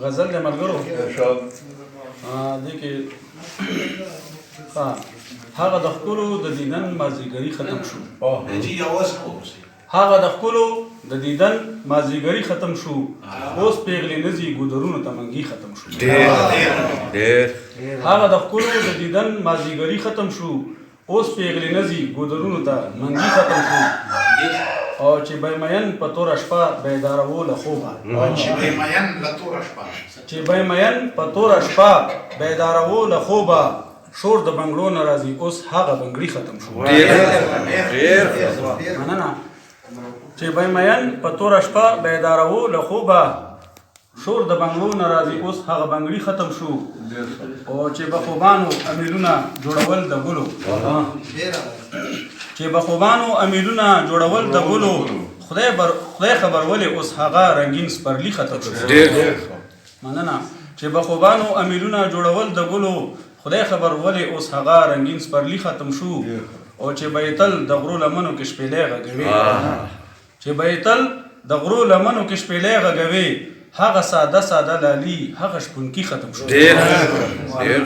غزل د ملګرو دې کې ها هغه د ښکلو د دیدن مازیګری ختم شو. هغه د ښکلو د دیدن مازیګری ختم شو، اوس پیغلې نه ځي ګودرونو ته، منګي ختم شو. ډېر. هغه د ښکلو د دیدن مازیګری ختم شو، اوس پیغلې نه ځي ګودرونو ته، منګي ختم شو. او چې به مین په توره شپه بیدارو له خوبه، چې به مین په توره شپه بیدارو له خوبه، شور د بنګړو نه راځي، اوس هغه بنګړي ختم شو. ډېر ډېر. مننه. چې به مین په توره شپه بیدارو له خوبه، شور د بنګړو نه راځي، اوس هغه بنګړي ختم شو. او چې به خوبانو امیلونه جوړول د ګلو، چې به خوبانو امیلونه جوړول د ګلو، خدای بر خدای خبر ولې اوس هغه رنگین سپرلی ختم شو. ډېر. مننه. چې به خوبانو امیلونه جوړول د ګلو، خدای خبر ولې اوس هغه رنگین سپرلی ختم شو. او چې به یې تل د غرو لمنو کې شپېلۍ غږوي، چې به یې تل د غرو لمنو کې شپېلۍ غږوي، هغه ساده ساده لالي، هغه شپونکي ختم شو. ډېر ډېر.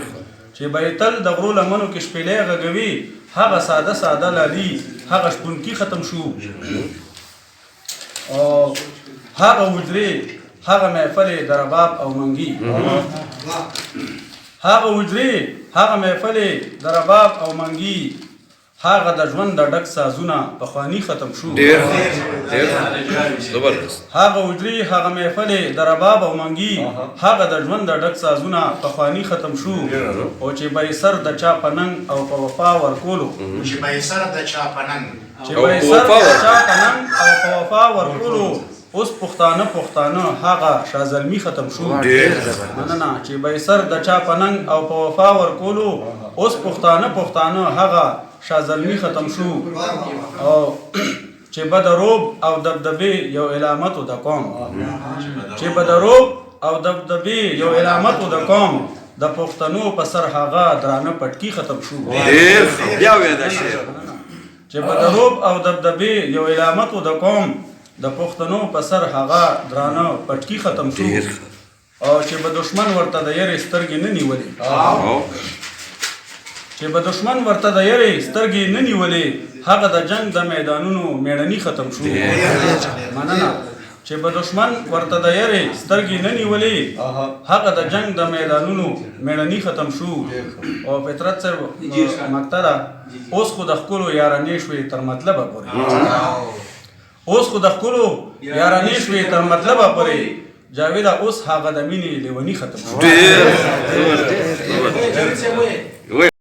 چې به یې تل د غرو لمنو کې شپېلۍ غږوي، هغه ساده ساده لالي، هغه شپونکي ختم شو. او هغه حجرې، هغه محفلې د رباب او منګي، هغه حجرې، هغه محفلې د رباب او منګي، هغه د ژوند د ډک سازونه پخواني ختم شو. ډېر ډېر، زبردست. هغه حجرې، هغه محفلې د رباب او منګي، هغه د ژوند د ډک سازونه پخواني ختم شو. او چې به یې سر د چا په ننګ او په وفا ورکولو، چې به یې سر د چا په ننګ چې به یې سر د چا په ننګ او په وفا ورکولو، اوس پښتانه پښتانه هغه شازلمي ختم شو. ډېر. مننه. چې به یې سر د چا په ننګ او په وفا ورکولو، اوس پښتانه پښتانه هغه شازلمي ختم شو. او چې به د روب او دبدبې یو علامت د قوم، چې به د روب او دبدبې یو علامت د قوم، د پښتنو په سر هغه درانه پټکی ختم شو. ډېر، بیا وایه دا شعر. چې به د روب او دبدبې یو علامت د قوم، د پښتنو په سر هغه درانه پټکی ختم شو. ډېر. او چې به دشمن ورته د یرې سترګې نه نیولې، او چې به دشمن ورته د یرې سترګې نه نیولې، هغه د جنگ د میدانونو میړني ختم شو. مننه. چې به دشمن ورته د یرې سترګې نه نیولې، هغه د جنگ د میدانونو میړني ختم شو. او فطرت صاحب مکته ده، اوس خو د ښکلو یارانې شوې تر مطلبه پورې، اوس خو د ښکلو یارانې شوې تر مطلبه پورې، جاویده اوس هغه د مینې لیوني ختم شو. ډېر زبردست.